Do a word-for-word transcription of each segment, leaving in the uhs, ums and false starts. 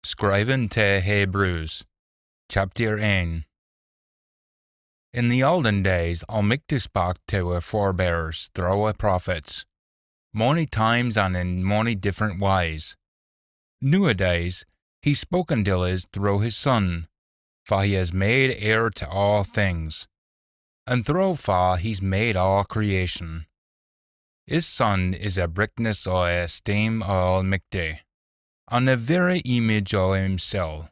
Scrievin tae Hebrews, chapter ane. In the olden days, Almichty spak tae oor forebears throwe oor prophets, mony times an in mony different wyes. Nooadays, he's spoken till us throwe his Son, fa he his made heir tae aa things, an throwe fa he's made aa creation. His Son is e brichtness o e esteem o Almichty, an e verra image o himsel,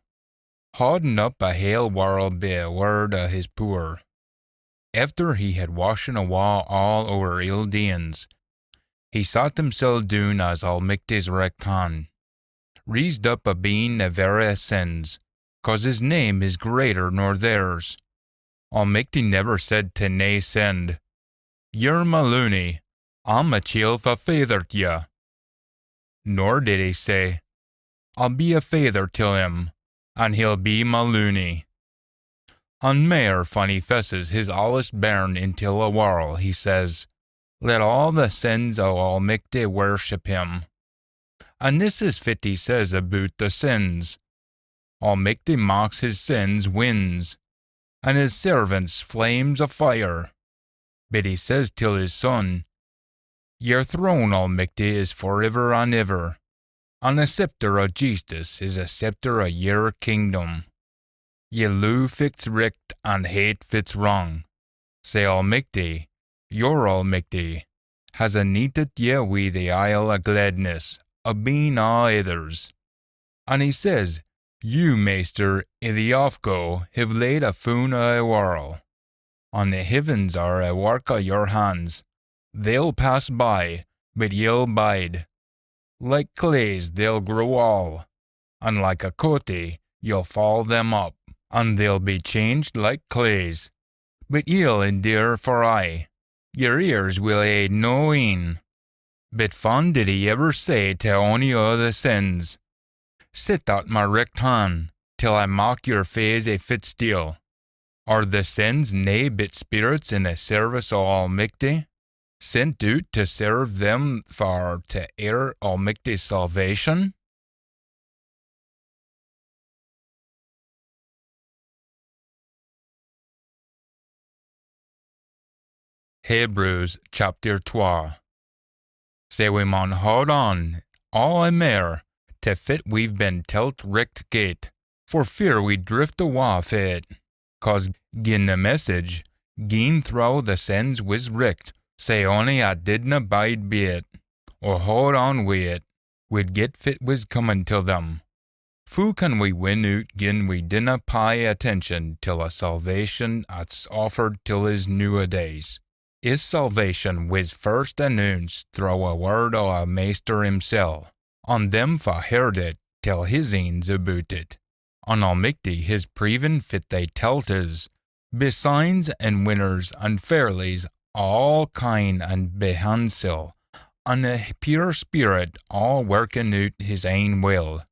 haudin up e hale warl bi e word o his pooer. Efter he hid washen awa aa oor ill deeins, he sat himsel doon at Almichty's richt han, reesed up abeen e verra sins, cause his name is greater nor theirs. Almichty never said tae nae sin, "Ye're ma loonie, I'm e chiel fa faithert ye." Nor did he say, "I'll be a faither till him, an he'll be ma loonie." An mair, fan he fesses his aulest bairn intil e warl, he says, "Let aa the sins o Almichty worship him." An this is fit he says aboot the sins. Almichty maks his sins winds, an his servants flames o fire. But he says till his Son, "Yer throne, Almichty, is for iver an iver, an the sceptre o justice is the sceptre o yer kingdom. Ye loo fit's richt an hate fit's wrang. Sae Almichty, yer Almichty, has anointed ye wi the ile o gledness abeen aa ithers." An he says, "You, Maister, i the offgo, hiv laid e foon o e warl, an the hivens are e wark o yer hans. They'll pass by, but ye'll bide. Like claes they'll grow aul, an like a coatie ye'll faul them up, an they'll be changed like claes. But ye'll endure for aye. Yer ears will hae no een." But fan did he ever say tae ony o the sins, "Sit at ma richt han, till I mak yer faes a fitsteel"? Are the sins nae but spirits in the service o Almichty, sent oot tae serve them fa are tae heir Almichty's salvation? Hebrews chapter twa. Sae we maun haud on aa e mair tae fit we've been telt richt gate, for fear we drift awa fae it. Cause gin the message gien throwe the sins wis richt, sae ony at didna bide bi it, or haud on wi it, wid get fit wis comin till them. Foo can we win oot gin we dinna pey attention till a salvation at's offered till is nooadays? Is salvation wis first annoonced throwe a word o a Maister himsel, an them fa heard it tell his eens aboot it, an Almichty his preevin fit they telt is, bi signs an winners an fairlies o aa kine an bi handsel, an a pure spirit aa workin oot his ain will.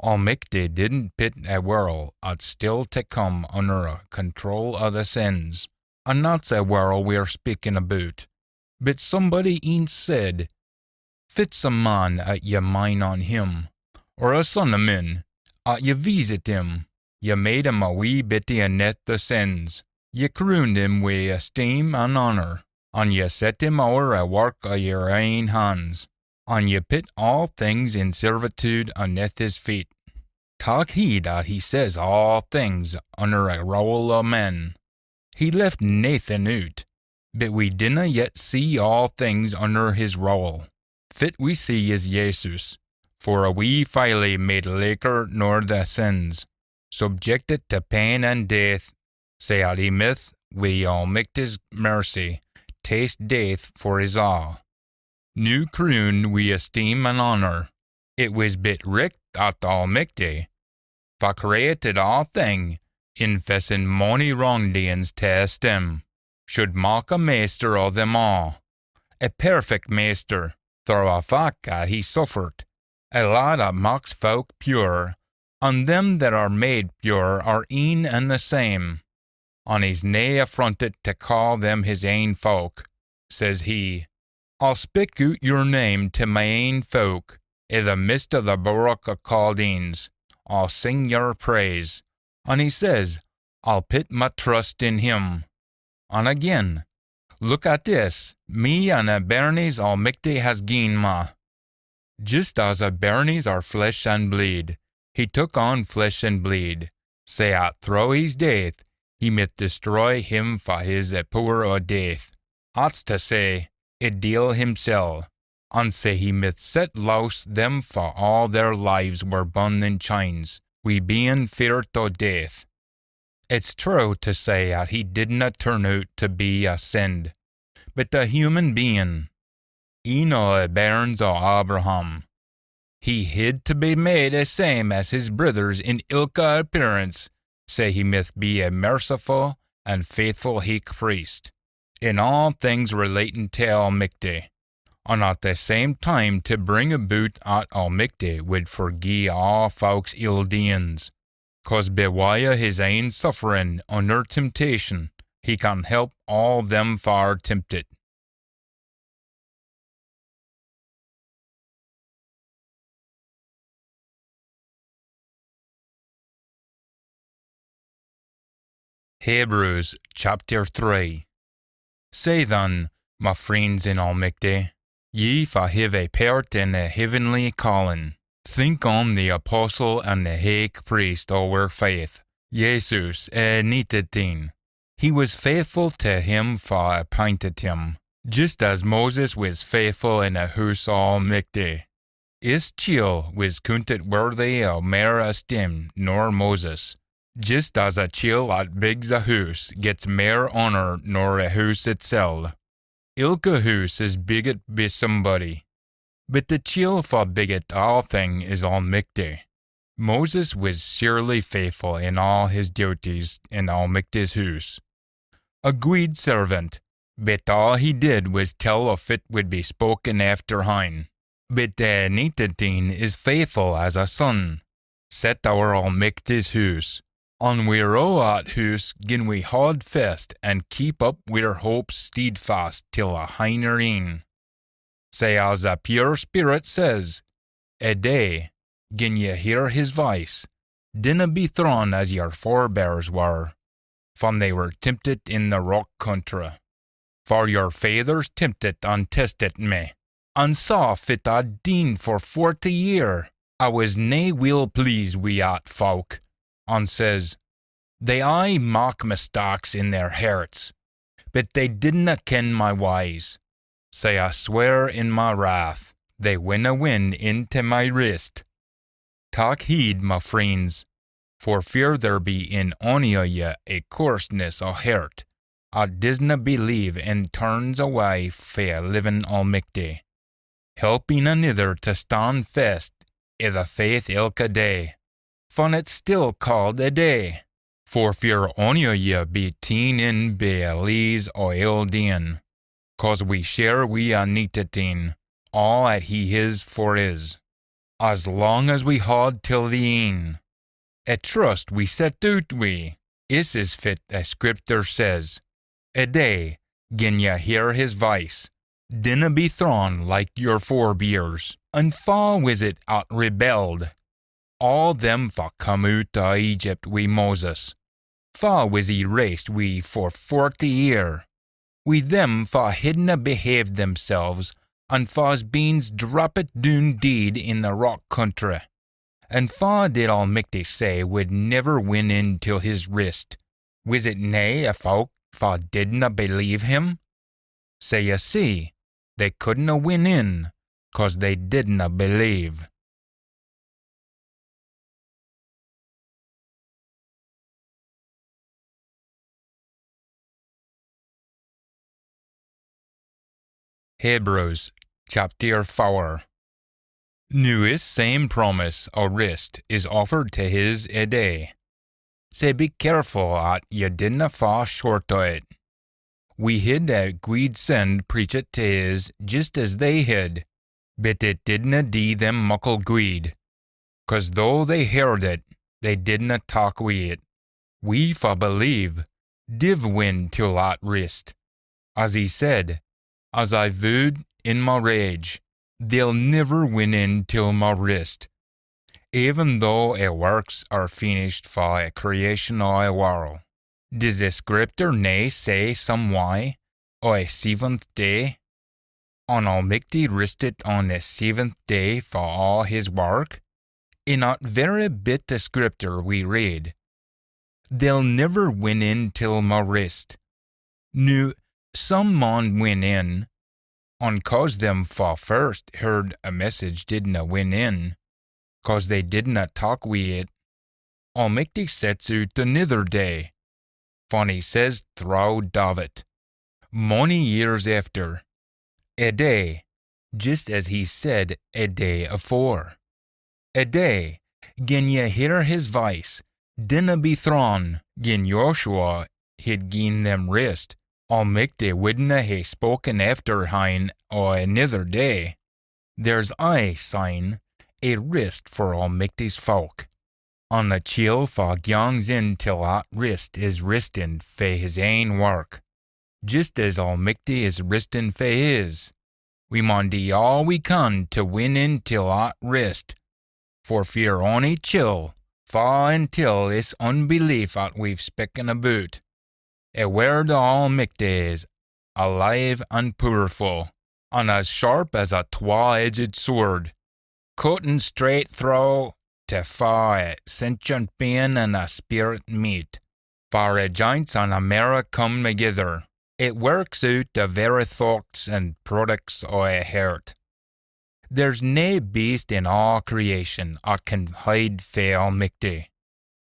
Almichty didna pit a warl at's still tae come unner a control o the sins, an that's a warl we're speakin aboot. But somebody eence said, "Fit's a man at ye mind on him, or a son o men, at ye veesit him, ye made him a wee bittie aneth the sins, ye crooned him wi esteem an honour, an ye set him ower a wark o yer ain hans, an ye pit aa things in servitude aneth his feet." Tak heed at he says aa things unner a rowel o men. He left naethin oot, but we dinna yet see aa things unner his rowel. Fit we see is Jesus, for a wee filie made laicher nor the sins, subjected tae pain an death, sae at he mith, wi Almichty's mercy, taste death for his aa. Noo crooned wi esteem an honour, it wis bit richt at Almichty, fa creatit aa thing, in fessin mony wrangdeeins tae esteem, should mak a maister o them aa, a perfect maister, throwe a fac at he suffert, a lad at maks fowk pure, an them that are made pure are een an the same. An he's nae affrontit tae caa them his ain fowk, says he, "I'll spik oot yer name tae my ain fowk, i the midst o the burroch o caaed eens, I'll sing your praise. An he says, I'll pit my trust in him. An again, look at this, me an a bairnies Almichty has gien ma. Just as a bairnies are flesh an bleed, he took on flesh an bleed, sae at throwe his death he mith destroy him fa his a pooer o death, at's tae say, a deil himsel, an sae he mith set lowse them fa aa their lives were bun in chines, wi bein feart o death. It's true tae say at he didna turn oot tae be a saint, but a human bein, een o a bairns o Abraham. He hid tae be made a same as his brithers in ilka appearance, sae he mith be a merciful an faithful heich priest in aa things relatin tae Almichty, an at the same time tae bring aboot at Almichty wid forgie aa fowk's ill deeins, cause be wye o his ain sufferin unner temptation, he can help aa them fa're temptit. Hebrews chapter three. Sae then, ma freens in Almichty, ye fa hiv a pairt in a heavenly callin, think on the apostle an the heich priest o wir faith, Jesus a Nintit Een. He wis faithful tae him fa appintit him, jist as Moses wis faithful in a hoose o Almichty. Is chiel wis coontit worthy o mair esteem nor Moses, jist as a chiel at bigs a hoose gets mair honour nor a hoose itsel. Ilka hoose is biggit bi somebody, but the chiel fa biggit aathing is Almichty. Moses wis surely faithful in aa his duties in Almichty's hoose. A gweed servant, but aa he did wis tell o fit wid be spoken efter hine. But the Nintit Een is faithful as a son, set ower Almichty's hoose. An we're o at hoose gin we haud fest an keep up wir hopes steadfast till a hinner eyn. Sae as a pure spirit says, a day, gin ye hear his voice, dinna be thrawn as your forebears were, fan they were temptit in the rock country. For your fathers temptit an testit me, an saw fit I'd deen for forty year. I wis nae weel pleased wi at fowk, an says, they aye mak mistaks in their herts, but they didna ken my wyes. Sae I swear in my wrath, they winna win intae my rist. Tak heed, my freens, for fear there be in ony o ye a coorseness o hert, at disna believe an turns awa fae a livin Almichty, helpin anither tae stan fest i the faith ilka day, fan it's still caaed a day, for fear ony o ye be teen in bi a lees o ill deein, cause we share wi a Nintit Een aa at he his for is, as lang as we haud till the eyn. A trust we set oot wi, is is fit a Scriptur says, a day, gin ye hear his voice, dinna be thrawn like your forebears. An fa wis it at rebelled? Aa them fa come oot o Egypt wi Moses. Fa wis he raised wi for forty year? Wi them fa hidna behaved themsels, an fa's beens drappit doon deid in the rock country. An fa did Almichty say wid niver win in till his rist? Wis it nae a fowk fa didna believe him? Sae ye see, they couldna win in, cause they didna believe. Hebrews chapter fower. Noo is same promise o rist is offered tae his a day. Sae be carefu at ye dinna fa short o it. We hid a gweed send preach it tae his jist as they hid, but it didna dee them muckle gweed, cause though they heard it, they didna tak wi it. We fa believe div win till at rist. As he said, as I vooed in my rage, they'll niver win in till my rist. even though a works are finished fae a creation o a warl. Dis a scripter nae say some wye o a seventh day? An Almichty ristit on a seventh day fae aa his wark? In at verra bit o scripter we read, they'll niver win in till ma rist. Noo, some maun win in, an cause them fa first heard a message didna win in, cause they didna tak wi it, Almichty sets oot anither day, fan he says throwe David, mony years efter, a day, jist as he said a day afore. A day, gin ye hear his vice, dinna be thrawn. Gin Joshua hid gien them rist, Almichty wouldna hae spoken efter hine o anither day. There's aye syne a rist for Almichty's fowk, an the chiel fa gangs in till at rist is ristin fae his ain wark, jist as Almichty is ristin fae his. We maun dee aa we can tae win in till at rist, for fear ony chiel fa intil is unbelief at we've spoken aboot. A word o Almichty is alive an pooerfu, an as sharp as a twa-edged sword, cuttin straight throwe tae fa a sentient bein an a spirit meet, far a jints an a marra come thegither. It works oot the verra thochts an products o a hert. There's nae beast in aa creation at can hide fae Almichty.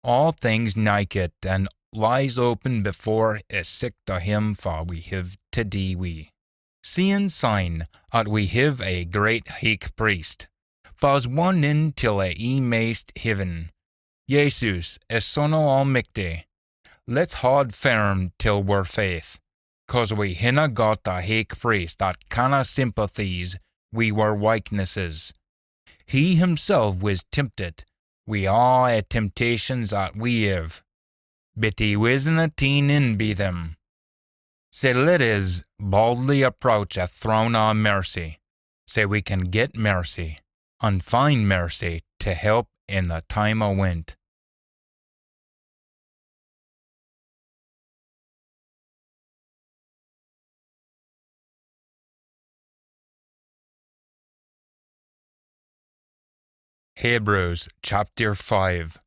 Aa things nakit an lies open before a sicht o him fa we hiv tae dee wi. Seein syne at we hiv a great heich priest, fa's won in till a eemaist heaven, Jesus, a son o Almichty, let's haud firm till wir faith, cause we hinna got a heich priest at canna sympathise wi wir weaknesses. He himsel wis tempted wi aa a temptations at we hiv, but he wisna teen in bi them. Sae let us bauldly approach a throne o mercy, sae we can get mercy, an find mercy tae help in the time o wint. Hebrews chapter five.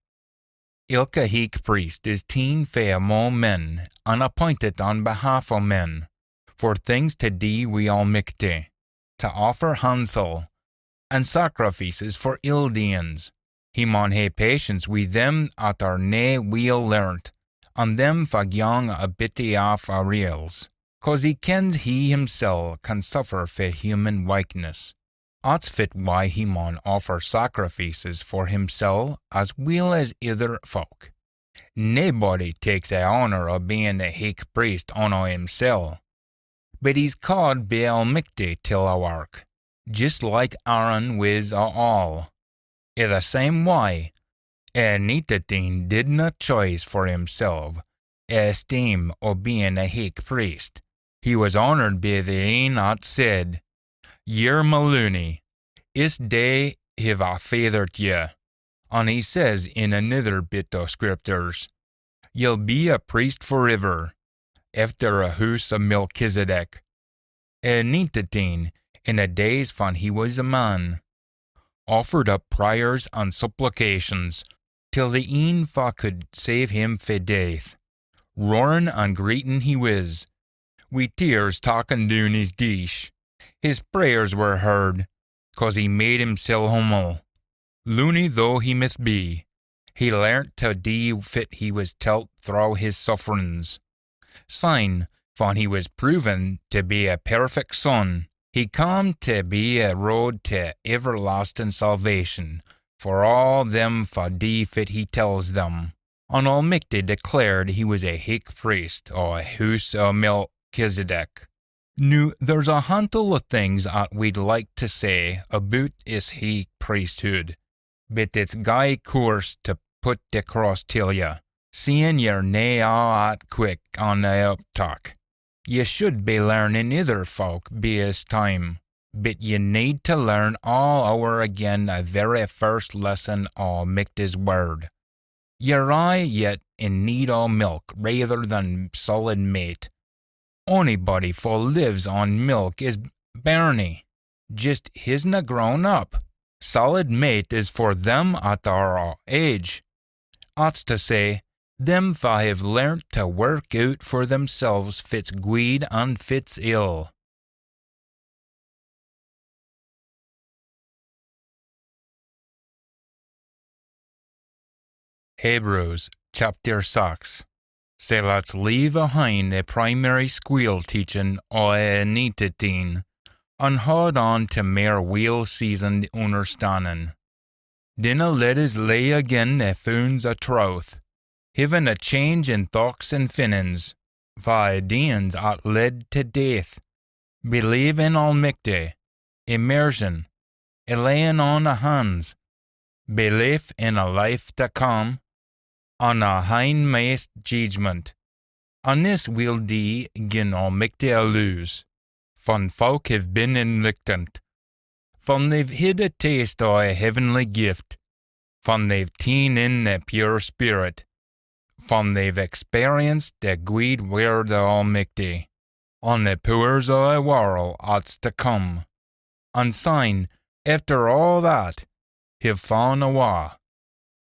Ilka heich priest is teen fae amo men, an appintit on behalf o men, for things tae dee wi Almichty, tae offer hansel, an sacrifices for ill deeins. He maun hae patience wi them at are nae weel learnt, an them fa gang a bittie aff a rails, cause he kens he himsel can suffer fae human weakness. At's fit wye he maun offer sacrifices for himsel as weel as ither fowk. Naebody taks a honour o bein a heich priest on o himsel, but he's caaed bi Almichty till a wark, jist like Aaron wis o aul. I the same wye, a Anintit Een didna choise for himsel a esteem o bein a heich priest. He wis honoured bi the een at said, "Ye're ma loonie, is day hiv I faithert ye." An he says in anither bit o Scriptures, "Ye'll be a priest foriver, efter a hoose o Melchizedek." A Anintit Een, in a days fan he wis a man, offered up prayers an supplications till the een fa could save him fae death. Roarin an greetin he wis, wi tears takkin doon his deesh. His prayers were heard, cause he made himsel hummle. Loonie though he mith be, he learnt tae dee fit he wis telt throwe his sufferins. Syne, fan he wis proven tae be a perfect son, he cam tae be a road tae everlastin salvation for aa them fa dee fit he tells them. An Almichty declared he wis a heich priest o a hoose o Melchizedek. Noo, there's a hantle o things at we'd like tae say aboot is heich priesthood, but it's gey coorse tae pit across till ye, seein ye're nae aa at quick on the uptak. Ye should be learnin ither fowk bi is time. but ye need tae learn aa ower again the very first lesson o Michty's word. Ye're aye yet in need o milk raither than solid mait. Onybody fa lives on milk is bairnie, jist hisna grown up. Solid mait is for them at are o age. At's tae say, them fa hiv learnt tae work oot for themsels fit's gweed an fit's ill. Hebrews chapter six. Sae lat's leave ahin the primary squeel teachin o a Anointit Een, an haud on tae mair weel-seasoned unnerstannin. Dinna let us lay again the foons o trowth, hivin a change in thochts an feelins, fa a deeins at led tae death, belief in Almichty, immersion, a layin on o hans, belief in a life tae come, an a hinmaist jeedgement. An this we'll dee gin Almichty alloos, fan fowk hiv been enlichtent, fan they've hid a taste o a heavenly gift, fan they've teen in the pure spirit, fan they've experienced the gweed word o Almichty, an the pooers o a warl at's tae come. An syne, efter aa that, hiv faan awa.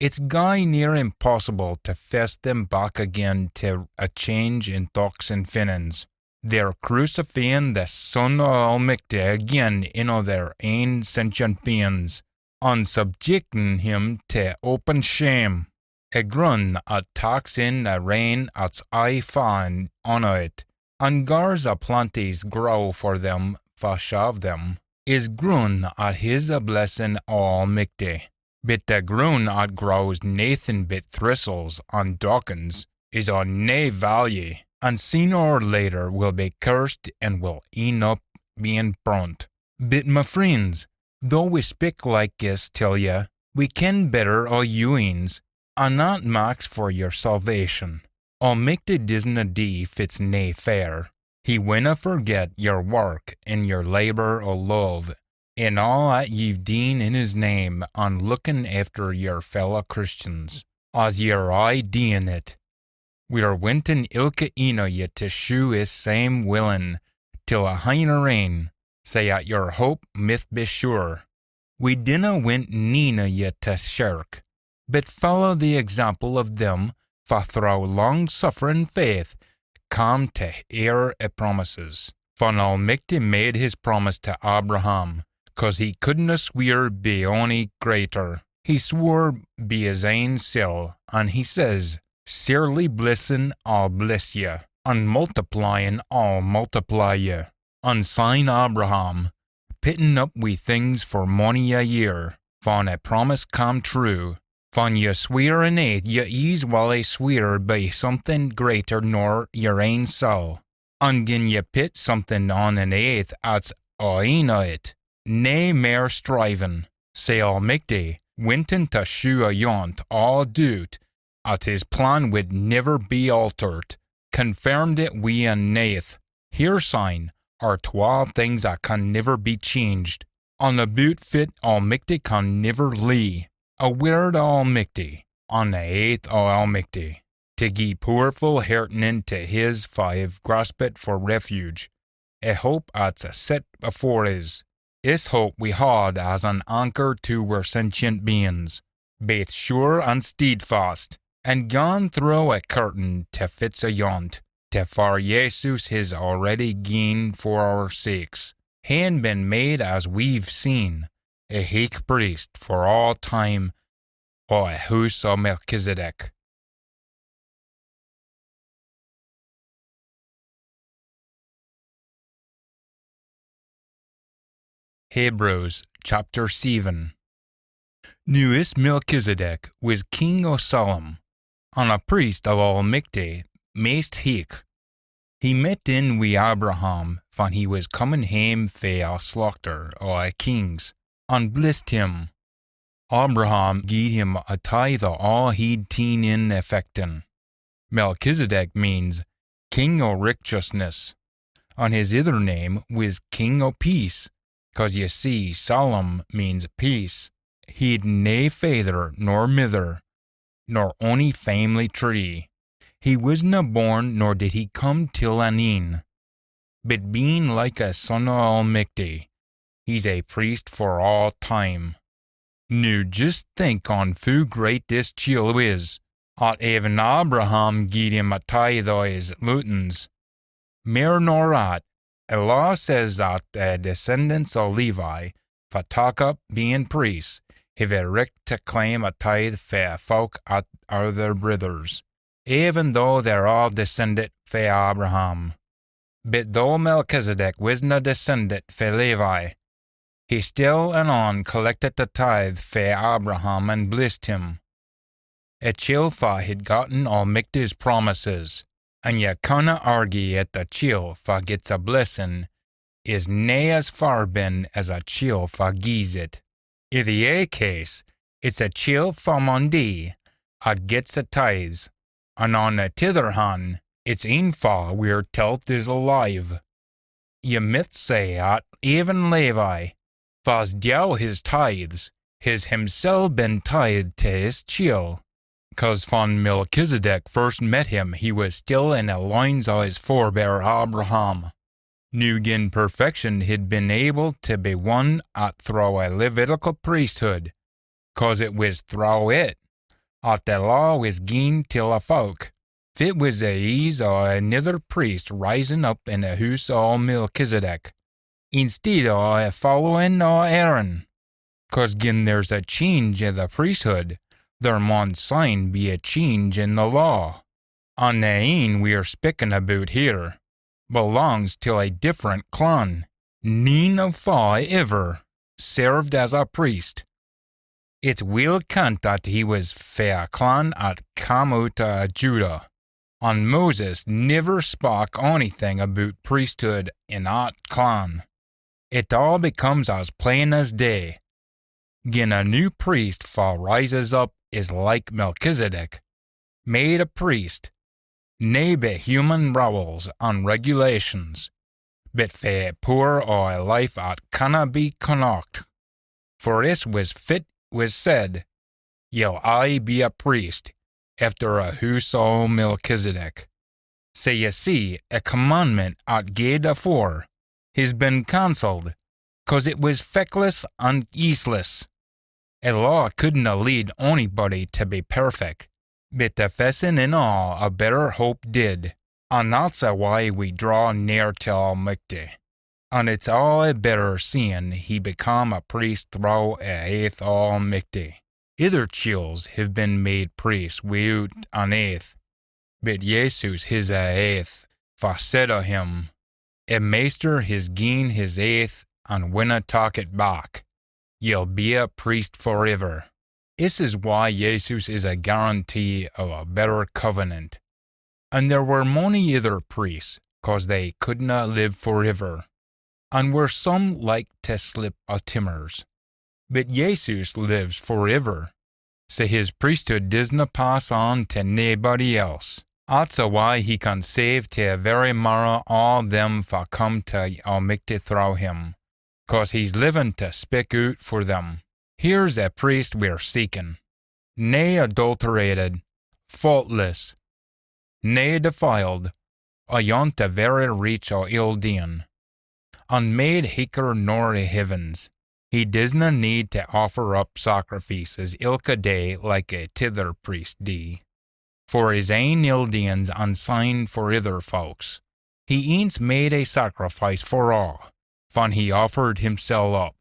It's gey near impossible tae fess them back again tae a change in thochts an feelins. They're crucifyin the Son o Almichty again in o their ain sentient beins, an subjectin him tae open shame. A grun at taks in a rain at's aye faain on it, an gars a planties grow for them fa shav them, is grun at his a blessin o Almichty. But the grun at grows naethin but thristles an dockens is o nae value, an seen or later will be cursed an will eyn up bein brunt. But, ma freens, though we spik like this till ye, we ken better o you eens, an that maks for your salvation. Almichty disna dee fit's nae fair. He winna forget your wark an your labour o love, an aa at ye've deen in his name, an lookin efter your fellow Christians, as ye're aye deein it. We're wintin ilka een o ye tae shew is same willin till a hinner eyn, sae at your hope mith be sure. We dinna wint neen o ye tae shirk, but follow the example o them fa throwe lang-sufferin faith come tae heir a promises. Fan Almichty made his promise tae Abraham, cause he couldna sweer by ony greater, he swore by his ain sel, an he says, "Surely blissin I'll bliss ye, an multiplyin I'll multiply ye." An syne Abraham, pittin up wi things for mony a year, fan a promise come true, fan ye sweer an aith, ye eeswally sweer by something greater nor your ain sel. An gin ye pit something on an aith at's a een o it, nae mair strivin. Sae Almichty, wintin tae shew ayont aa doot at his plan wid niver be altered, confirmed it wi an aith. Here syne are twa things at can niver be changed, an aboot fit Almichty can niver lee. A word o Almichty, an a aith o Almichty, tae gie pooerfu heartenin tae his fa hiv graspit for refuge a hope at's a set afore is. Is hope we haud as an anchor tae wir sentient beins, baith sure an steadfast, an gaun throwe a curtain tae fit's ayont, tae far Jesus his already gien for oor sakes, haein been made, as we've seen, a heich priest for aa time o a hoose o Melchizedek. Hebrews chapter seven. Noo is Melchizedek wis king o Salem, an a priest o Almichty maist heich. He met in wi Abraham fan he wis comin hame fae a slauchter o a kings, an blissed him. Abraham gied him a tithe o aa he'd teen in affectin. Melchizedek means King o Richteousness, an his ither name wis King o Peace. 'cause ye see, Salim means peace. He'd nae faither nor mither, nor ony family tree. He wisna born, nor did he come till an een. But bein like a son o Almichty, he's a priest for aa time. Noo jist think on foo great this chiel is, at even Abraham gied him a tithe o his lootins. Mair nor at, a law says at the descendants o Levi, fa tak up bein priests, hiv a richt tae claim a tithe fae fowk at are their brithers, even though they're aa descendit fae Abraham. But though Melchizedek wisna descendit fae Levi, he still an on collectit a tithe fae Abraham an blissed him. A chiel fa hid gotten Almichty's promises, an ye canna argue at a chiel fa gets a blessin is nae as far ben as a chiel fa gies it. I the ae case, it's a chiel fa maun dee at gets a tithes, an on a tither han, it's een fa we're telt is alive. Ye micht say at even Levi, fa's due his tithes, his himsel been tithed tae his chiel, 'cause fan Melchizedek first met him he wis still in the lines o his forebear Abraham. Noo gin perfection hid been able tae be won at throwe a Levitical priesthood, 'cause it wis throwe it at the law wis gien till a fowk, fit wis the eese o anither priest risin up in the hoose o Melchizedek, instead o a followin o Aaron? 'Cause gin there's a change i the priesthood, there maun syne be a change in the law. An the een we're spikkin aboot here belongs till a different clan, neen o fa iver served as a priest. It's weel kent that he wis fae a clan at cam oot o Judah, an Moses niver spak onything aboot priesthood in that clan. It aa becomes as plain as day. Gin a new priest fa rises up is like Melchizedek, made a priest, nae by human rowels an regulations, but fae a pooer o a life at canna be connacht. For this wis fit wis said, "Ye'll aye be a priest efter a hoose o Melchizedek." Sae ye see, a commandment at gaed afore his been cancelled, 'cause it wis feckless an eeseless. A law couldna lead onybody tae be perfect, but the fessin in o a better hope did, an that's a why we draw near tae Almichty. An it's aa a better seein he become a priest throwe a aith o Almichty. Ither chiels hiv been made priests withoot an aith, but Jesus his a aith, fa said o him, "A Maister his gien his aith an winna tak it back. Ye'll be a priest for iver." This is why Jesus is a guarantee o a better covenant. An there were mony ither priests, 'cause they couldna live for iver, an were some like tae slip o timmers. But Jesus lives for iver, sae his priesthood disna pass on tae naebody else. That's a why he can save tae a very marrow aa them fa come tae Almichty throwe him, 'cause he's livin tae spik oot for them. Here's a priest we're seekin, nae adulterated, faultless, nae defiled, ayont the very reach o ill-deein, an made heicher nor the heavens. He disna need tae offer up sacrifices ilka day like a tither priest dee, for his ain ill-deeins an syne for ither fowk's. He eence made a sacrifice for aa, fan he offered himsel up.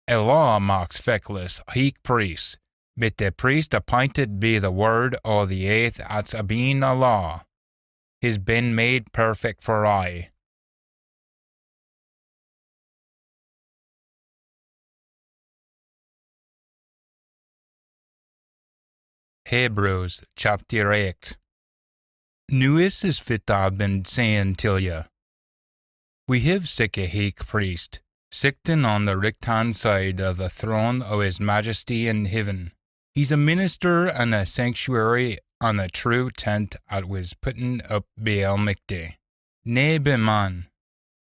A law maks feckless heich priests, but the priest appinted by the word o the aith at's abeen a law, he's been made perfect for aye. Hebrews chapter eight. Noo this is fit I've been sayin till ye. We hiv sic a heich priest, sittin on the richt-hand side o the throne o his majesty in heaven. He's a minister in a sanctuary an a true tent at wis pitten up by Almichty, nae by man.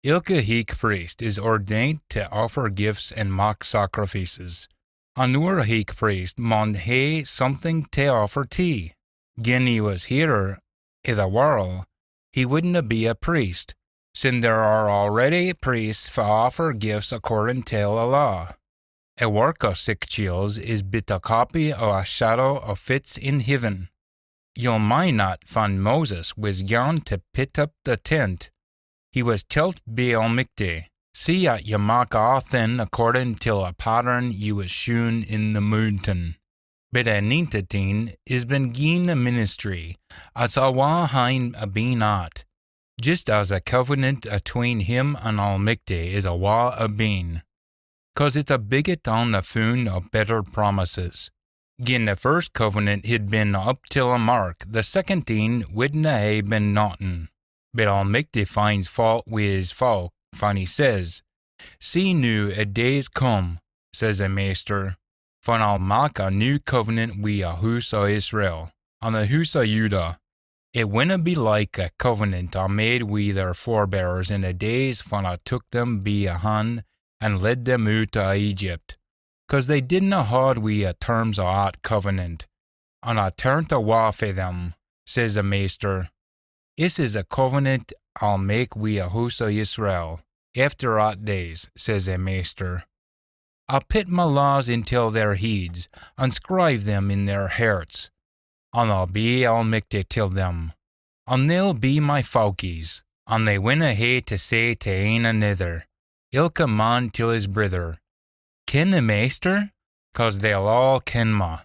Ilka heich priest is ordained tae offer gifts an mak sacrifices. An oor heich priest maun hae something tae offer tee. Gin he wis here i the warl, he widna be a priest, sin there are already priests fa offer gifts accordin tae the law. A wark o sic chiels is bit a copy o a shadow o fit's in heaven. Ye'll mind at fan Moses wis gaun tae pit up the tent, he wis telt bi Almichty, "See at ye mak aathing accordin till a pattern ye wis shown in the moontain." Bit a Anointit Een is been gien a ministry at's awa hine abeen at, jist as a covenant atween him an Almichty is awa abeen, cause it's a biggit on the foon o better promises. Gin the first covenant hid been up till a mark, the second een widna hae been notten. Bit Almichty finds faut wi his folk, fan he says, "See noo, a day's come," says a Maister, "fan I'll mak a new covenant wi a hoose o Israel, an the hoose o Judah. It winna be like a covenant I made wi their forebears in the days fan I took them bi a han an led them oot o Egypt, cause they didna haud wi a terms o at covenant, an I turnt awa fae them," says a Maister. "Is is a covenant I'll mak wi a hoose o Israel efter at days," says a Maister. "I'll pit my laws intil their heids, an scrive them in their herts, an I'll be Almichty till them, an they'll be my fowkies, an they winna hae tae say tae ane anither, ilka man till his brither, 'Ken the Maister,' cause they'll aa ken ma,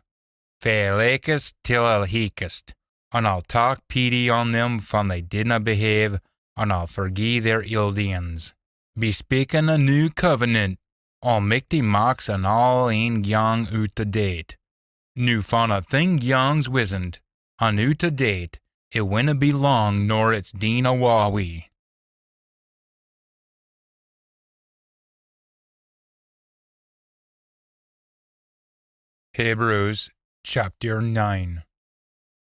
fae a laichest till a heichest, an I'll tak peety on them fan they didna behave, an I'll forgie their ill deeins." Bespeakin a new covenant, Almichty maks an aul ane gyang oot o date. Noo fan a thing gyangs wizzent, an oot o date, it winna be lang nor it's deen awa wi. Hebrews chapter nine.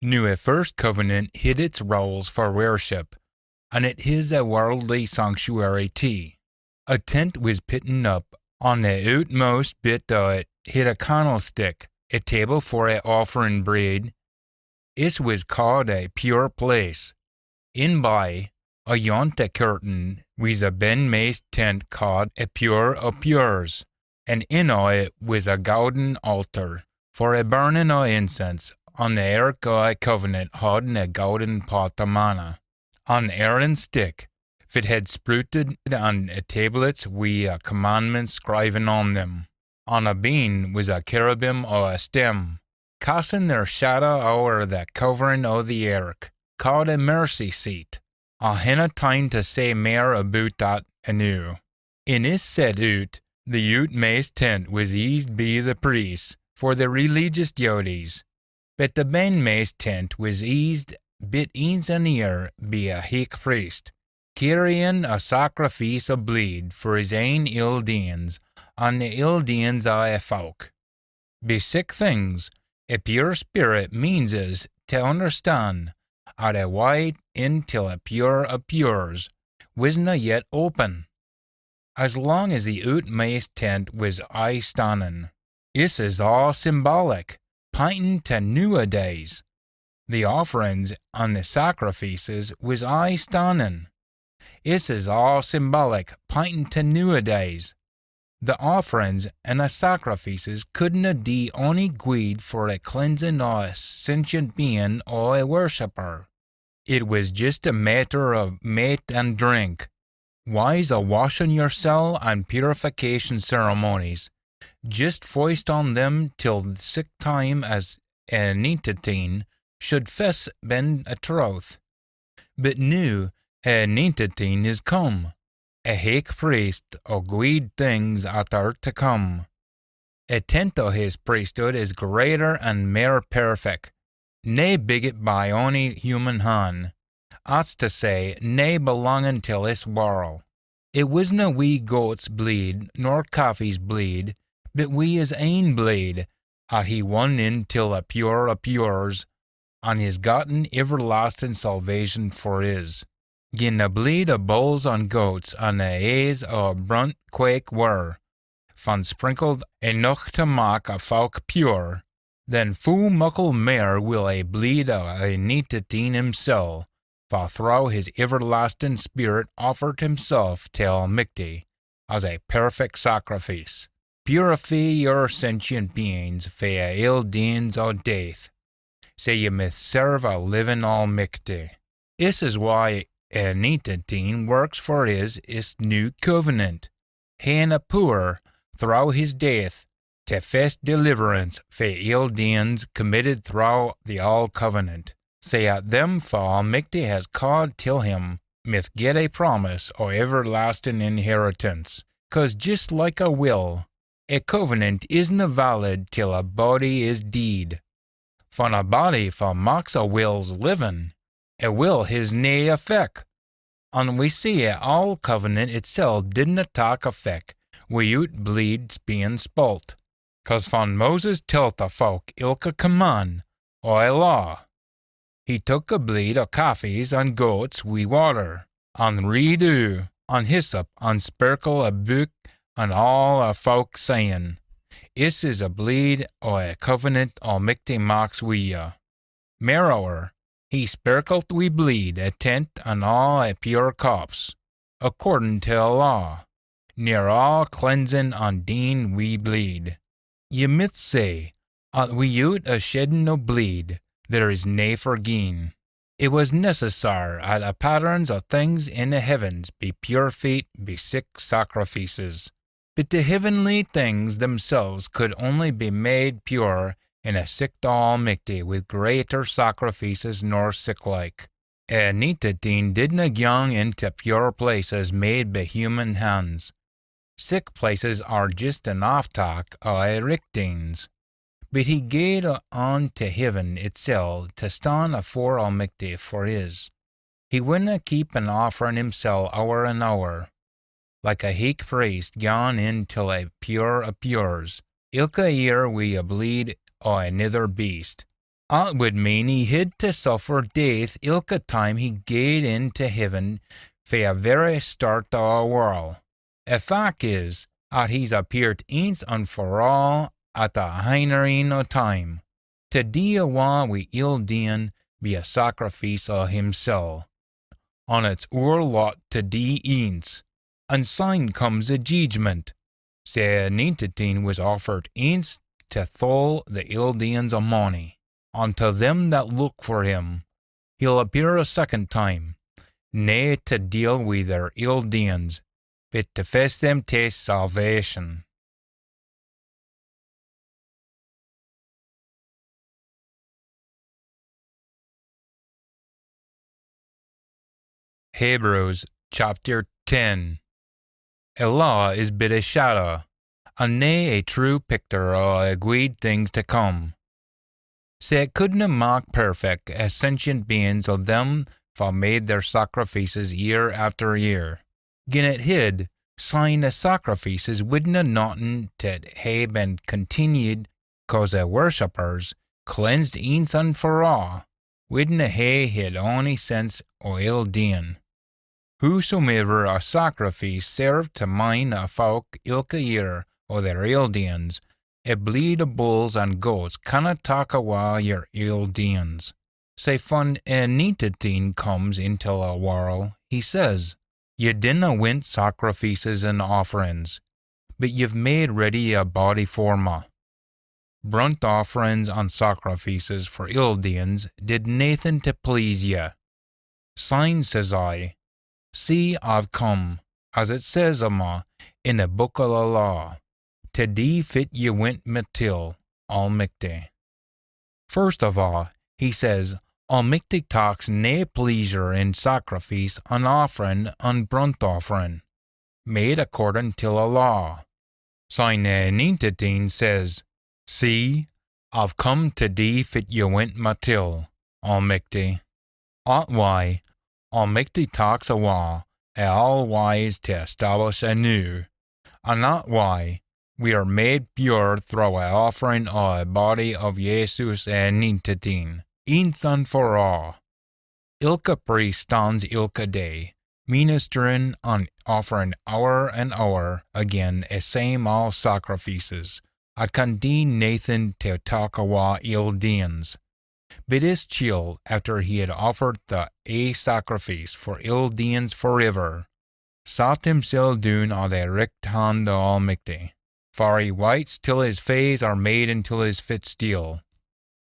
Noo a first covenant hid its rules for worship, an it his a warldly sanctuary tee. A tent wis pitten up, an the ootmost bit o it hid a cannelstick, a table for a offerin breid. Is wis caad a pure place. In by, ayont a curtain, wis a benmaist tent caad a pure o pures, an in o it wis a gowden altar, for a burnin o incense, an the airk o a covenant haudin a gowden pot o manna, an Aaron's stick, fit hid sprouted, an a tablets wi a commandments scriven on them. An abeen wis a cherubim o a stem, castin their shadda ower the coverin o the airk, caad a mercy seat. I hinna time tae say mair aboot that eenoo. In is set oot, the ootmaist tent wis eesed bi the priests for their religious duties, but the benmaist tent wis eesed bit eence an ear bi a heich priest, cairryin a sacrifice o bleed for his ain ill deeins an the ill deeins o a fowk. Bi sic things, a pure spirit means is tae unnerstan at a wye in till a pure o pures wisna yet open, as lang as the ootmaist tent wis aye stannin. Is is aa symbolic, pintin tae nooadays. The offerins an the sacrifices wis aye stannin. Is is aa symbolic, pintin tae nooadays. The offerins an the sacrifices couldna dee ony gweed for a cleansin o a sentient bein o a worshipper. It wis jist a maitter o mait an drink, wyes o washin yersel an purification ceremonies, jist foist on them till sic time as a Anointit Een should fess ben a troth. But noo a Anointit Een is come, a heich priest o gweed things at are tae come. A tent o his priesthood is greater an mair perfect, nae biggit by ony human han, at's tae say, nae belangin till is warl. It wisna wi goats' bleed nor calfies' bleed, but wi his ain bleed, at he won in till a pure o pures, an his gotten ivverlastin salvation for is. Gin a bleed o bulls an goats an a aise o a brunt quake were, fan sprinkled eneuch tae mak a fowk pure, then foo muckle mair will a bleed o a Anintit Een himsel, fa throwe his iverlastin speerit offert himsel till Almichty as a perfect sacrifice, purifee your sentient beings fae a ill deeins o death, sae ye mith serve a livin Almichty. Iss is why a Anintit Een works for is iss new covenant, haein a pooer, throwe his death, tae fess deliverance fae ill deeins committed throwe the aul covenant, sae at them fa Almichty his caaed till him mith get a promise o iverlastin inheritance. Cause jist like a will, a covenant isna valid till a body is deid. Fan a body fa maks a will's livin, a will his nae effeck. An we see a aul covenant itsel didna tak effeck wi'oot bleed's bein spult. Cause fan Moses telt a fowk ilka command o a law, he took a bleed o calfies an goats wi watter, an reid oo, an hyssop, an spirkle aboot an aul a fowk, sayin, Iss is a bleed o a covenant Almichty maks wi ye. Mairower, he spirkled wi bleed a tent an aul a pure cups, accordin tae a law, near aul cleansin an deen wi bleed. Ye mith say, at wi'oot a sheddin o bleed, there is nae forgiein. It wis necessar at a patterns o things in a heavens be purifiet be sic sacrifices. But the heavenly things themsels could only be made pure in a sicht o Almichty wi greater sacrifices nor siclike. A Anintit Een didna gyang intae pure places made by human hands. Sic places are jist an aftak o a richt things. But he gaed on tae heaven itsel tae stan afore Almichty for is. He winna keep on offerin himsel ower an ower, like a heich priest gaun in till a pure o pures, ilka year wi a bleed o anither beast. At wid mean he hid tae suffer death ilka time he gaed in tae heaven fae a verra start o a warl. A fac is, at he's appeart eence an for aa at a hinnerein o time, tae dee awa wi ill-deein be a sacrifice o himsel. An it's oor lot tae dee eence, an syne comes a jeedgement, sae a Anintit Een wis offered eence tae thole the ill-deeins o mony. An tae them that look for him, he'll appear a second time, nae tae deal wi their ill-deeins, but tae fess them tae salvation. Hebrews chapter ten. A law is but a shadda, an nae a true pictur o a gweed things tae come. Sae it couldna mak perfect a sentient beings o them fa made their sacrifices year efter year. Gin it hid, syne a sacrifices widna notten tae hae been continued, cause a worshippers, cleansed eence an for aa, widna hae hid ony sense o ill-deein. Whosomever a sacrifice served tae mind a fowk ilka year o their ill-deeins, a bleed o bulls an goats canna tak awa yer ill-deeins. Sae fan a Anintit Een comes intil a warl, he says, Ye dinna wint sacrifices an offerins, but ye've made ready a body for ma. Brunt offerins an sacrifices for ill-deeins did naething tae please ye. Syne says I, See, I've come, as it says o ma in a book o the law, tae dee fit ye wint ma till, Almichty. First o aa, he says, Almichty taks nae pleasure in sacrifice an offerin an brunt offerin, made accordin till a law. Syne a Anintit Een says, See, I've come tae dee fit ye wint ma till, Almichty. At wye, Almichty taks awa a aul wyes tae establish a new, an at wye we are made pure throwe a offerin o a body o Jesus a Anintit Een, eence an for aa. Ilka priest stands ilka day, ministerin an offerin ower an ower again e same aul sacrifices, at can dee naething tae tak awa ill deeins. Bit is chiel, efter he had offered the ae sacrifice for ill deeins foriver, sat himsel doon at the richt hand o Almichty, far he waits till his faes are made intil his fitsteel.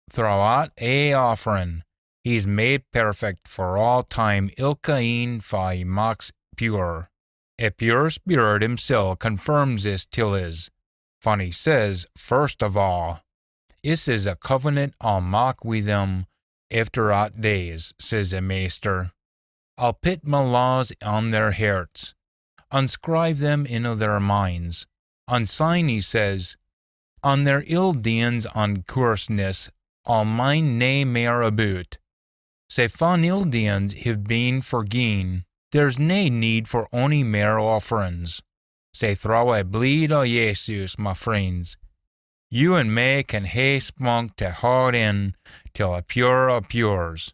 Throwe at ae offerin, he's made perfect for aa time ilka een fa he maks pure. E pure Spirit himsel confirms this till's, fan he says, first o aa, "This is a covenant I'll mak wi them efter at days," says e Maister. "I'll pit ma laws on their herts, an scrive them inno their minds." An syne he says, "On their ill deeins an coorseness I'll mind nae mair aboot." Sae fan ill deeins hiv been forgien, there's nae need for ony mair offerins. Sae throwe e bleed o Jesus, ma freens, you an me can hae spunk tae haud in till e pure o pures.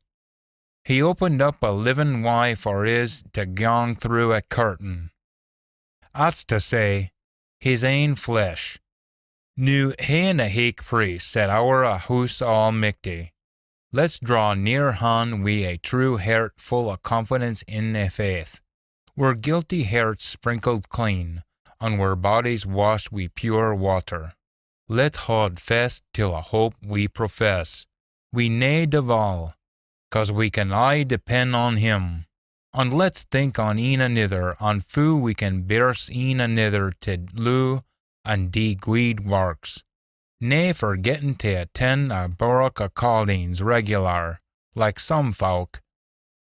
He opened up a livin wye for is tae gang throwe e curtain. At's tae say, his ain flesh. Noo, haein a heich priest set ower e hoose o Almichty, let's draw near han wi a true hert full o confidence in e faith, wir guilty herts sprinkled clean, an wir bodies washed wi pure water. Let's haud fest till e hope we profess, wi nae devaal, cause we can aye depend on him. An let's think on een anither, an foo we can birse een anither tae loo an dee gweed warks, nae forgettin tae attend e Boorach o Callins regular, like some fowk.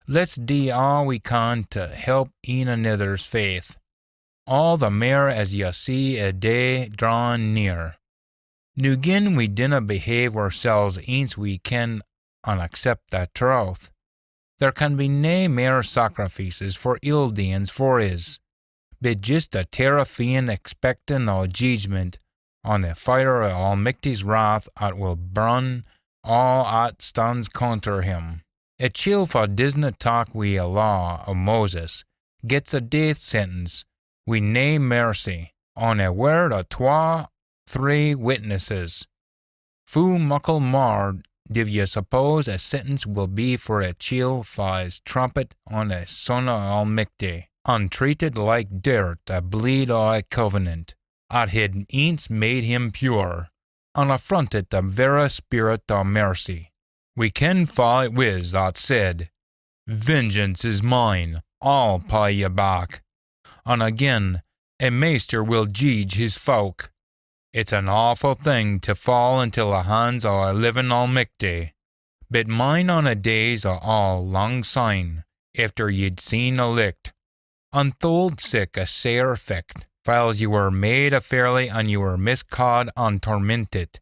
Let's dee aa we can tae help een anither's faith, aa the mair as ye see e day drawin near. Noo gin we dinna behave wirsels eence we ken an accept e trowth, there can be nae mair sacrifices for ill deeins for is, bit jist a terrifyin expectin o jeedgment an e fire o Almichty's wrath at will burn aa at stands conter him. A chiel fa disna tak wi e law o Moses gets a death sentence wi nae mercy on a word o twa, three witnesses. Foo muckle mair div ye suppose a sentence will be for a chiel fa is trampit on a son o Almichty, an treated like dirt a bleed o a covenant at hid eence made him pure, an affronted the verra spirit o mercy? We ken fa it wis that said, "Vengeance is mine, I'll pey ye back." An again, a Maister will jeedge his fowk. It's an awfu thing tae faa intil the hans o a livin Almichty. Bit mind on a days o aul lang syne, efter ye'd seen a licht, an tholed sic a sair fecht, files ye were made a fairly an ye were misca'd an tormentit,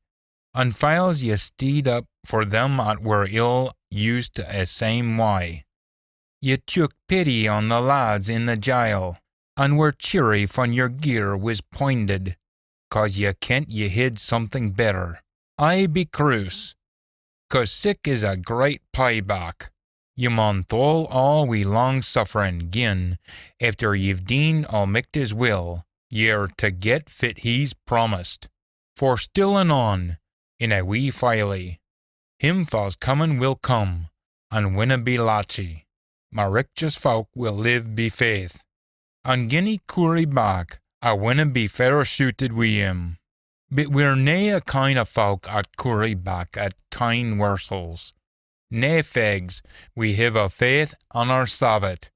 an files ye steed up for them at were ill used a same wye. Ye took pity on the lads in the jile, an were cheery fan yer gear wis poinded, cause ye kent ye hid something better. Aye be croose, cause sic is a great pey back. Ye maun thole aa wi lang sufferin gin, efter ye've deen Almichty's will, ye're tae get fit he's promised. For still an on, in a wee filie, him fa's comin will come, an winna be latchy. My richteous fowk will live be faith. An gin he coorie back, I winna be fair shooted wi him. Bit we're nae a kind o fowk at coorie back at tyne warsels. Nae fegs, we hiv a faith an are savit.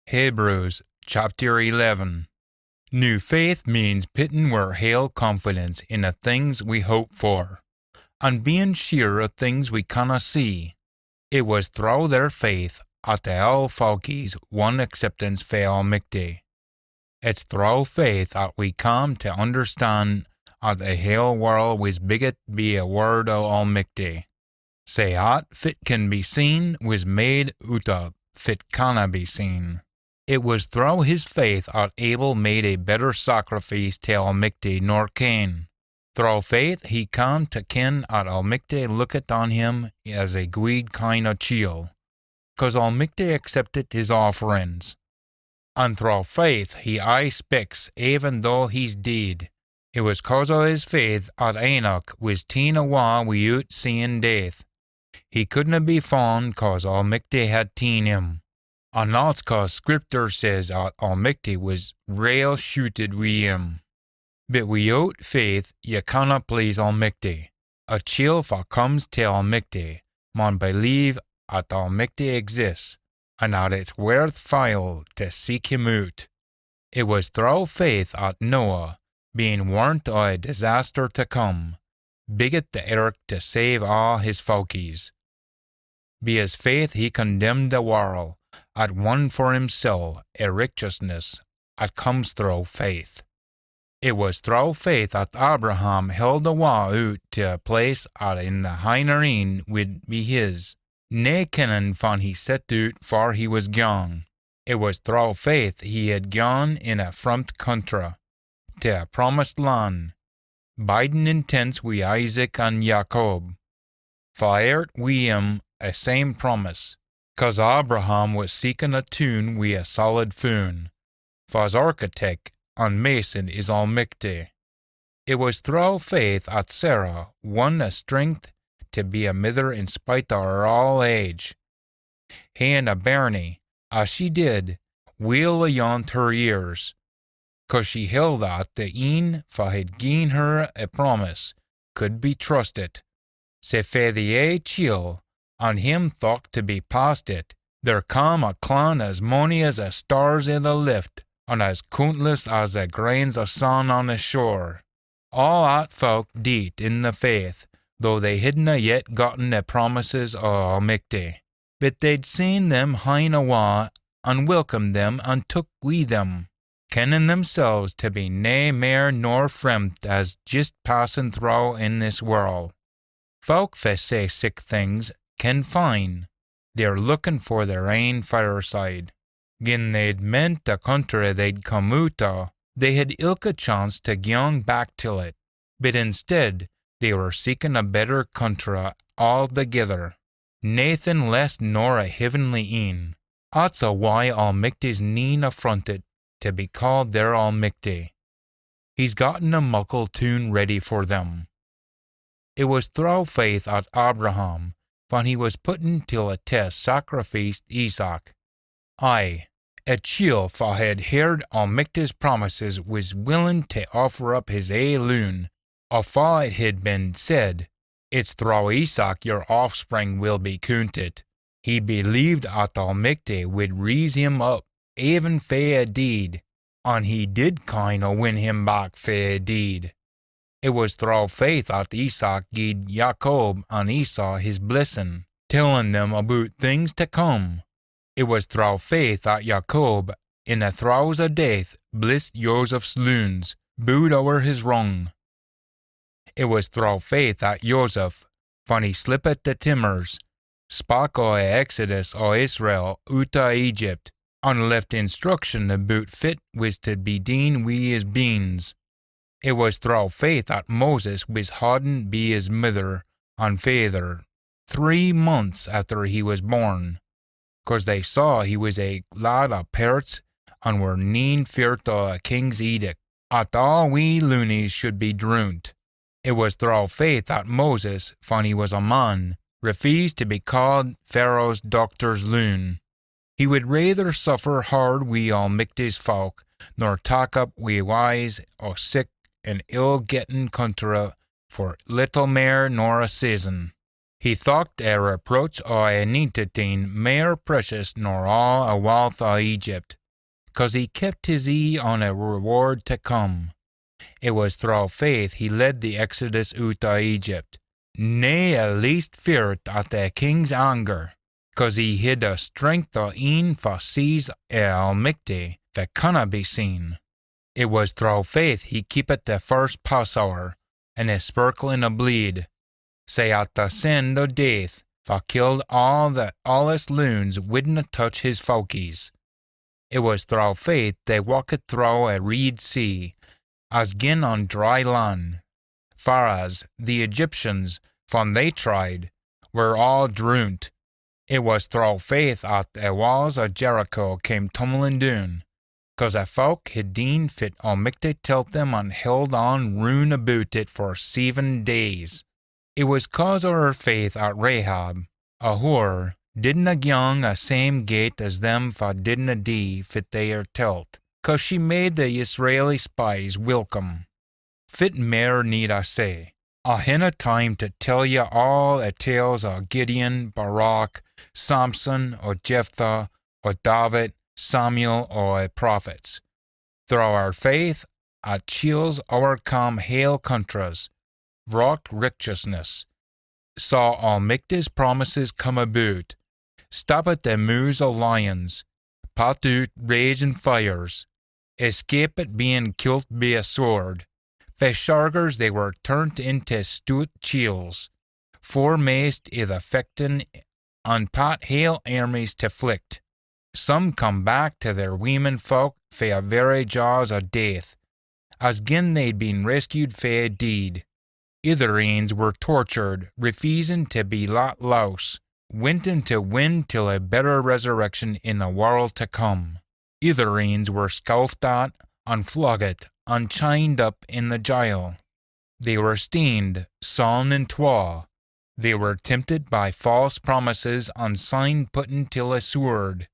Hebrews chapter eleven. Noo faith means pittin wir hale confidence in the things we hope for, an bein sure o things we canna see. It wis throwe their faith at the aul fowkies won acceptance fae Almichty. It's throwe faith at we come tae understand at the hale warl wis biggit be a word o Almichty, sae at fit can be seen wis made oot o fit canna be seen. It wis throwe his faith at Abel made a better sacrifice tae Almichty nor Cain. Throwe faith he cam tae ken at Almichty lookit on him as a gweed kind o chiel, cause Almichty acceptit his offerins. An throwe faith he aye speks, even though he's deid. It wis cause o his faith at Enoch wis teen awa withoot seein death. He couldna be fun cause Almichty had teen him. An that's cause Scriptur says at Almichty wis rael shuited wi him. But withoot faith ye canna please Almichty. A chiel fa comes tae Almichty maun believe at Almichty exists, an at it's worth file tae seek him oot. It wis throwe faith at Noah, bein warnt o a disaster tae come, biggit the ark tae save aa his folkies. Be his faith he condemned the warl, at won for himsel a richteousness at comes throwe faith. It wis throwe faith at Abraham held awa oot tae a place at in the hinner een wid be his, nae kennin fan he set oot far he wis gaun. It wis throwe faith he had gaun in a fremt contra, tae a promised lan, bidin in tents wi Isaac an Jacob. Fa airt wi him a same promise, cause Abraham wis seekin a toon wi a solid foon, fa's architect an mason is Almichty. It wis throwe faith at Sarah won a strength tae be a mither in spite o her aul age, haein a bairnie, as she did, weel ayont her years, cause she held at the een fa had gien her a promise could be trustit. Sae fae the ae chiel, an him thocht tae be past it, there cam a clan as mony as a stars i the lift, an as coontless as a grains o san on a shore. Aa at folk deet in the faith, though they hidna yet gotten a promises o Almichty. But they'd seen them hine awa, an welcomed them, an took wi them, kennin themsels tae be nae mair nor fremt as jist passin throwe in this warl. Folk fa say sic things ken fine they're lookin for their ain fireside. Gin they'd meant the contra they'd come oot o, they had ilka chance tae gyang back till it, but instead they were seekin a better contra althegither, naethin less nor a heavenly een. At's a why Almichty's neen affrontit tae be caaed their Almichty. He's gotten a muckle toon ready for them. It wis throwe faith at Abraham, fan he wis pitten till a test, sacrificed Isaac. Ay, a chiel fa had heard Almichty's promises wis willin tae offer up his ae loon, afore it had been said, "It's throwe Isaac your offspring will be coontit." He believed at Almichty wid raise him up, even fae a deid, an he did kind o win him back fae a deid. It wis throwe faith at Isaac gied Jacob an Esau his blessin, tellin them aboot things tae come. It wis throwe faith at Jacob, in the throes o death, blessed Joseph's loons, booed ower his rung. It wis throwe faith at Joseph, fan he slippit the timmers, spak o a exodus o Israel oot o Egypt, an left instruction aboot fit wis tae be deen wi his beens. It wis throwe faith at Moses wis hodden bi his mither an faither three months efter he wis born, cause they saw he wis a lad o pairts an were neen feart o a king's edict, at aa wee loonies should be droont. It wis throwe faith at Moses, fan he wis a man, refused tae be caaed Pharaoh's dochter's loon. He wid raither suffer hard wi Almichty's fowk nor tak up wi wyes o sic an ill-gettin contra for little mair nor a season. He thocht a reproach o a Anintit Een mair precious nor aa a walth o Egypt, cause he kept his ee on a reward tae come. It wis throwe faith he led the exodus oot o Egypt, nae a least feart at the king's anger, cause he hid a strength o een fa sees a Almichty fa canna be seen. It wis throwe faith he keepit the first Passower, an a spirklin o bleed, sae at the send o death fa killed aa the aulest loons widna touch his fowkies. It wis throwe faith they walkit throwe a reed sea, as gin on dry lan, far as the Egyptians, fan they tried, were aa droont. It wis throwe faith at a waas o Jericho cam tumblin doon, cause a fowk hid deen fit Almichty telt them an held on roon aboot it for seven days. It wis cause o her faith at Rahab, a whore, didna gyang a same gait as them fa didna dee fit they were telt, cause she made the Israeli spies welcome. Fit mair need I say? I hinna time tae tell ye aa a tales o Gideon, Barak, Samson, o Jephthah, o David, Samuel, o a prophets. Throwe oor faith, a chiels owercome hale countries, vrocht richteousness, saw Almichty's promises come aboot, stoppit the moos o lions, pat oot ragin fires, escapit bein kilt bi a sword. Fae shargers they were turnt intae stoot chiels, foremaist i the fechtin, an pat hale airmies tae flicht. Some come back tae their weemen fowk fae a verra jaws o death, as gin they'd been rescued fae a deid. Ither eens were tortured, refeesin tae be lat lowse, wintin tae win till a better resurrection in the warl tae come. Ither eens were scowfed at, an floggit, an chined up in the jile. They were steened, sawn in twa. They were temptit by false promises an syne pitten till a sword.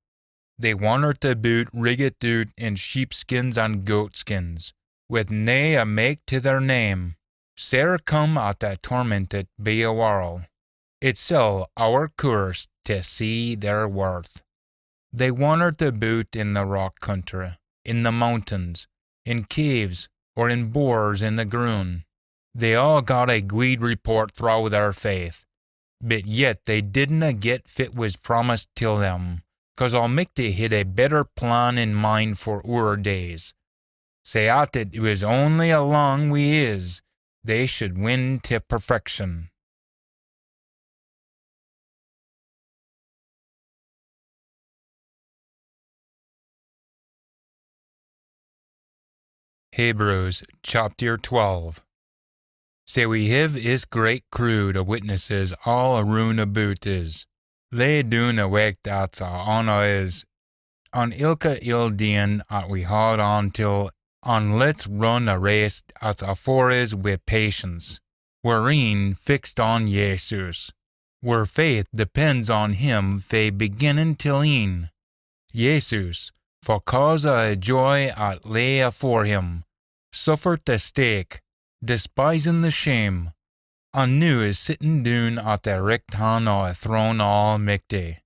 They wannert aboot riggit oot in sheepskins an goatskins, wi nae a maik tae their name, sair come at a tormentit bi a warl. It's sel ower coorse tae see their worth. They wannert aboot in the rock country, in the moontains, in caves, or in bores in the grun. They aa got a gweed report throwe their faith, but yet they didna get fit wis promised till them, cause Almichty hid a better plan in mind for oor days, sae at it wis only alang wi his they should win tae perfection. Hebrews chapter twelve. Sae we hiv is great crood o witnesses aa aroon aboot is, lay doon a weicht at's on is, an ilka ill deein at we haud on till, an let's run a race at's afore is wi patience, wir een fixed on Jesus. Wir faith depends on him fae beginnin till eyn. Jesus, for cause o a joy at lay afore him, suffert the stake, despisin the shame, an noo is sittin doon at the richt han o a throne o Almichty.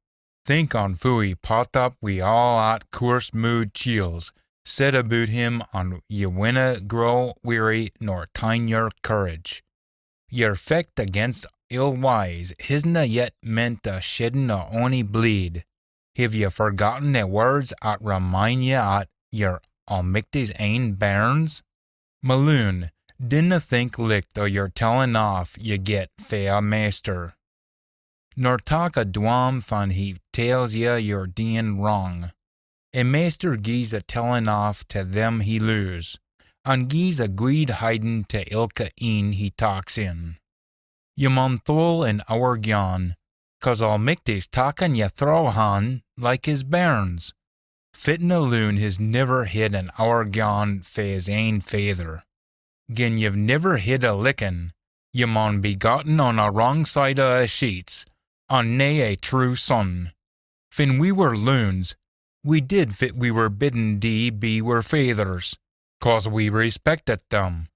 Think on foo he pat up wi aa at coorse-mooed chiels said aboot him, an ye winna grow weary nor tyne yer courage. Yer fecht against ill wyes hisna yet meant a sheddin o ony bleed. Hiv ye forgotten a words at remind ye at yer Almichty's ain bairns? Ma loon, dinna think licht o yer tellin aff ye get fae a maister, nor tak a dwam fan he tells ye ye're deein wrang. A maister gies a tellin aff tae them he loos, an gies a gweed hidin tae ilka een he taks in. Ye maun thole an owergyaan, cause Almichty's takkin ye throwe han like his bairns. Fitna loon his niver hid an owergyaan fae his ain faither. Gin ye've niver hid a lickin, ye maun be gotten on a wrang side o a sheets, an nae a true son. Fin we were loons, we did fit we were bidden dee bi wir faithers, cause we respectit them.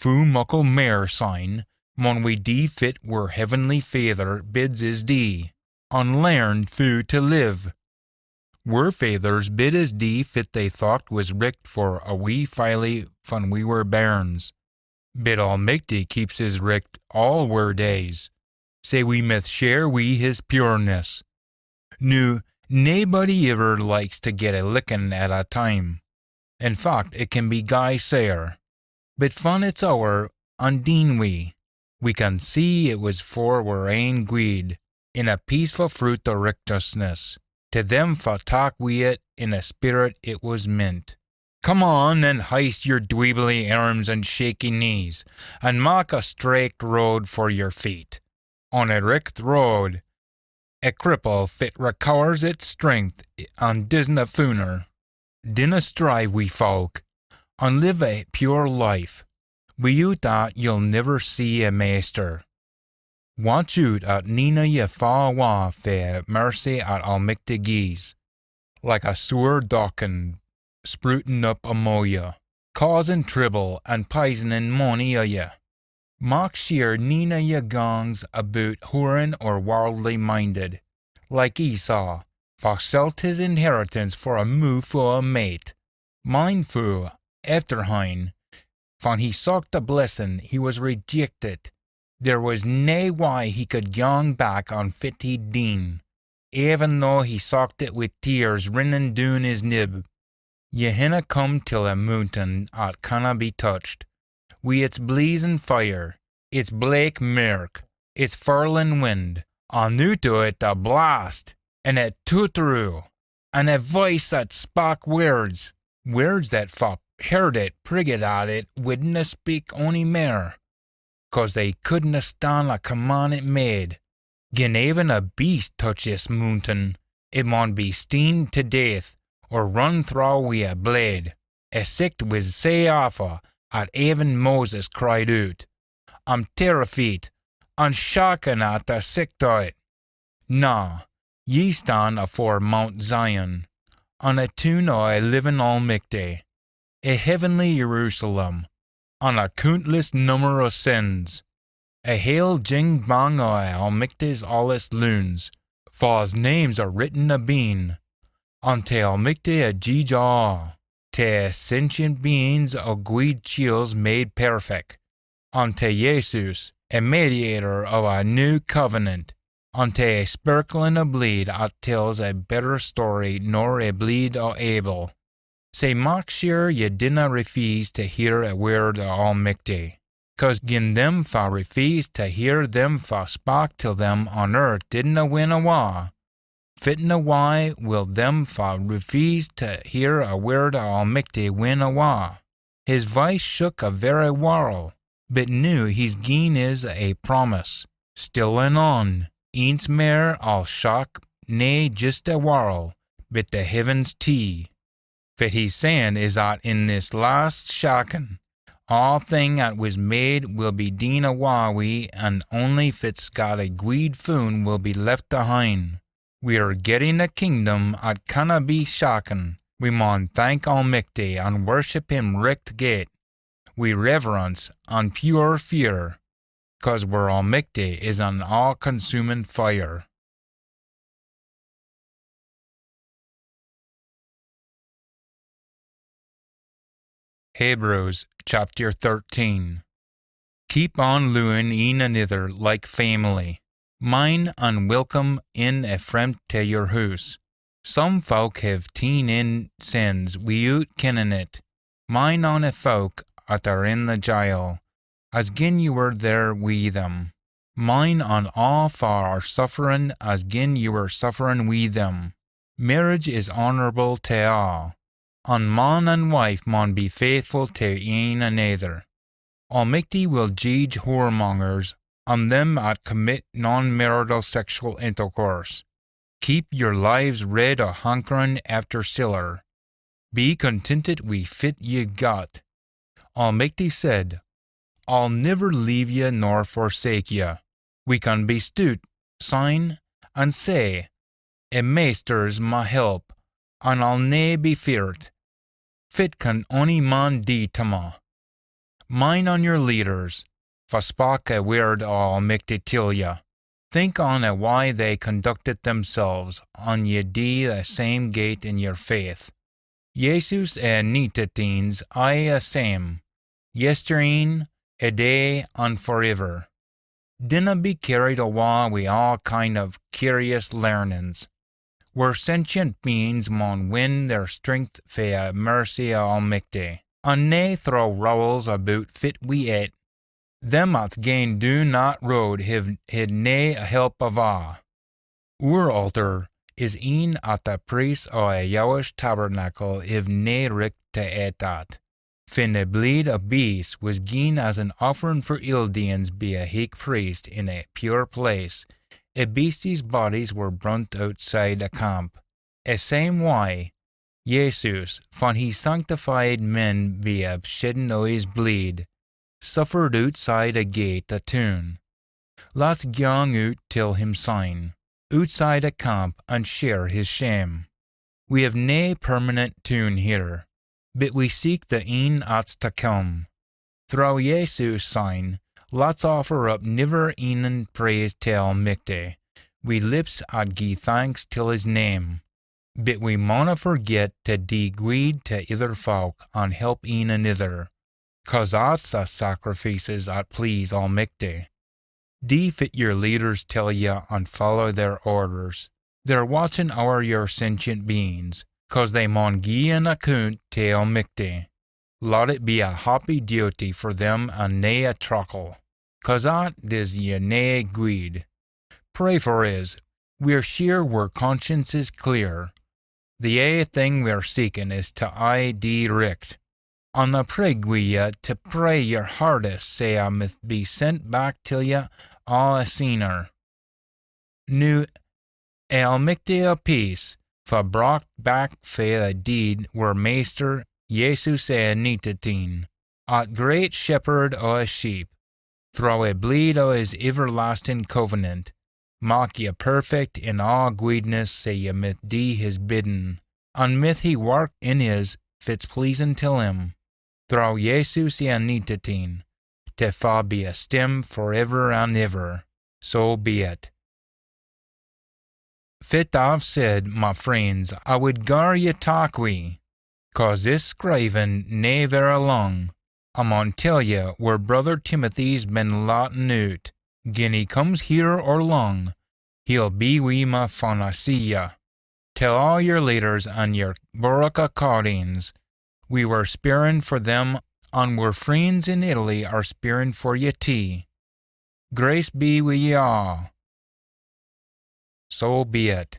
Foo muckle mair syne maun we dee fit wir heavenly Faither bids is dee, an learn foo tae live. Wir faithers bid is dee fit they thocht wis richt for a wee filie fan we were bairns. Bit Almichty keeps his richt aa wir days, sae we mith share wi his pureness. Noo, naebody iver likes tae get a lickin at a time. In fact, it can be gey sair. Bit fan it's ower an deen wi, we can see it wis for wir ain gweed, in a peaceful fruit o richteousness. tae them fa tak wi it in a spirit it wis meant. Come on, an hyste yer dweebly airms an shaky knees, an mak a straicht road for yer feet. On a richt road, a cripple fit recowers its strength an disna fooner. Dinna strive wi fowk, an live a pure life. Wi'oot that ye'll niver see a Maister. Watch oot at neen o ye fa awa fae mercy at Almichty gies, like a soor docken sprootin up amo ye, causin tribble an pisonin mony o ye. Mak sure neen o ye gangs aboot hoorin or warldly minded, like Esau, fa selt his inheritance for a moofu o mait. Mind fu, efterhin, fan he socht a blessin, he wis rejected. There wis nae wye he could gang back on fit he'd deen, even though he socht it wi tears rinnin doon his nib. Ye hinna come till a moontain at canna be touched, wi its bleezin fire, its black mirk, its furlin wind, an oot o it a blast, an a tooteroo, an a voice that spak words, words that fa heard it priggit at it widna speak ony mair, cause they couldna stan a command it made. Gin even a beast touch this moontain, it maun be steened tae death, or run throwe wi a blade. A sicht wis sae awfu at even Moses cried oot, "I'm terrified, an shaken at the sicht o it." Na, ye stan afore Mount Zion, an a toon o a livin Almichty, a heavenly Jerusalem, an a coontless nummer o sins, a hale jing bang o a Almichty's aulest loons, fa's names are written abeen, an tae Almichty a jeedge o aa, tae sentient beings o gweed chiels made perfect, an tae Jesus, a mediator o a new covenant, an tae a spirklin o bleed at tells a better story nor a bleed o Abel. Sae mak sure ye dinna refeese tae hear a word o Almichty, cause gin them fa refeese tae hear them fa spak till them on earth didna win awa, fitna wye will them fa refeese tae hear a word o Almichty win awa? His voice shook a verra warl, but noo he's gien is a promise. Still an on, eence mair I'll shak, nae jist a warl, but the heavens tee. Fit he's sayin is at in this last shakkin, aathing at wis made will be deen awa wi, an only fit's got a gweed foon will be left ahin. We're gettin a kingdom at canna be shakken. We maun thank Almichty an worship him richt gate, wi reverence an pure fear, cause wir Almichty is an aa-consumin fire. Hebrews chapter thirteen. Keep on looin een anither like family. Mind an welcome in a fremd tae yer hoose. Some fowk hiv teen in sins wi'oot kennin it. Mind on a fowk at are in the jile, as gin ye were there wi them. Mind on aa fa are sufferin, as gin ye were sufferin wi them. Marriage is honourable tae aa, an man an wife maun be faithfu tae een anither. Almichty will jeedge whoremongers an them at commit non-marital sexual intercourse. Keep yer lives red o hankerin efter siller. Be contentit wi fit ye got. Almichty said, "I'll niver leave ye nor forsake ye." We can be stoot, syne, an say, "A Maister's ma help, an I'll nae be feart. Fit can ony man dee tae ma?" Mind on yer leaders, fa spak a word o Almichty till ye. Think on a wye they conducted themsels, an ye dee the same gate in yer faith. Jesus e Neet-a-Teen's aye e same, yestreen, e day, an foriver. Dinna be cairried awa wi aa kind o curious learnins. Wir sentient beings maun win their strength fae e mercy o Almichty, an nae throwe rowels aboot fit we ait. Them at's gaen doon that road hiv hid nae help ava. Oor alter is een at the priests o a Jewish tabernacle hiv nae richt tae ait at. Fin a bleed o beasts wis gien as an offerin for ill deeins bi a heich priest in a pure place, a beasts' bodies were brunt ootside a camp. A same wye, Jesus, fan he sanctified men bi a sheddin o his bleed, suffered ootside a gate o toon. Lat's gyang oot till him syne, ootside a camp, an share his shame. We hiv nae permanent toon here, but we seek the een at's tae come. Throwe Jesus syne, lat's offer up niver eenin praise till Almichty, wi lips at gie thanks till his name. But we maunna forget tae dee gweed tae ither fowk an help een anither, cause at's a sacrifices at please Almichty. Dee fit yer leaders tell ye an follow their orders. They're watchin ower yer sentient beings, cause they maun gie an accoont tae Almichty. Lat it be a happy duty for them an nae a trauchle, cause at dis ye nae gweed. Pray for is, we're sure wir conscience is clear. The ae thing we're seekin is tae aye dee richt. An I prig wi ye tae pray yer hardest sae I mith be sent back till ye aa a seener. Noo, Almichty o peace, fa brocht back fae the deid wir Maister Jesus a Anintit Een, at great shepherd o his sheep, throwe a bleed o his iverlastin covenant, mak ye perfect in aa gweedness sae ye mith dee his biddin, an mith he wark in is fit's pleasin till him, throwe Jesus a Anintit Een, tae fa be esteem for iver an iver. So be it. Fit I've said, ma freens, I wid gar ye tak wi, cause is scrievin nae verra lang. I maun tell ye wir brither Timothy's been latten oot. Gin he comes here or lang, he'll be wi ma fan I see ye. Tell aa yer leaders an yer burrach o cordings we were speirin for them, an wir freens in Italy are speirin for ye tee. Grace be wi ye aa. So be it.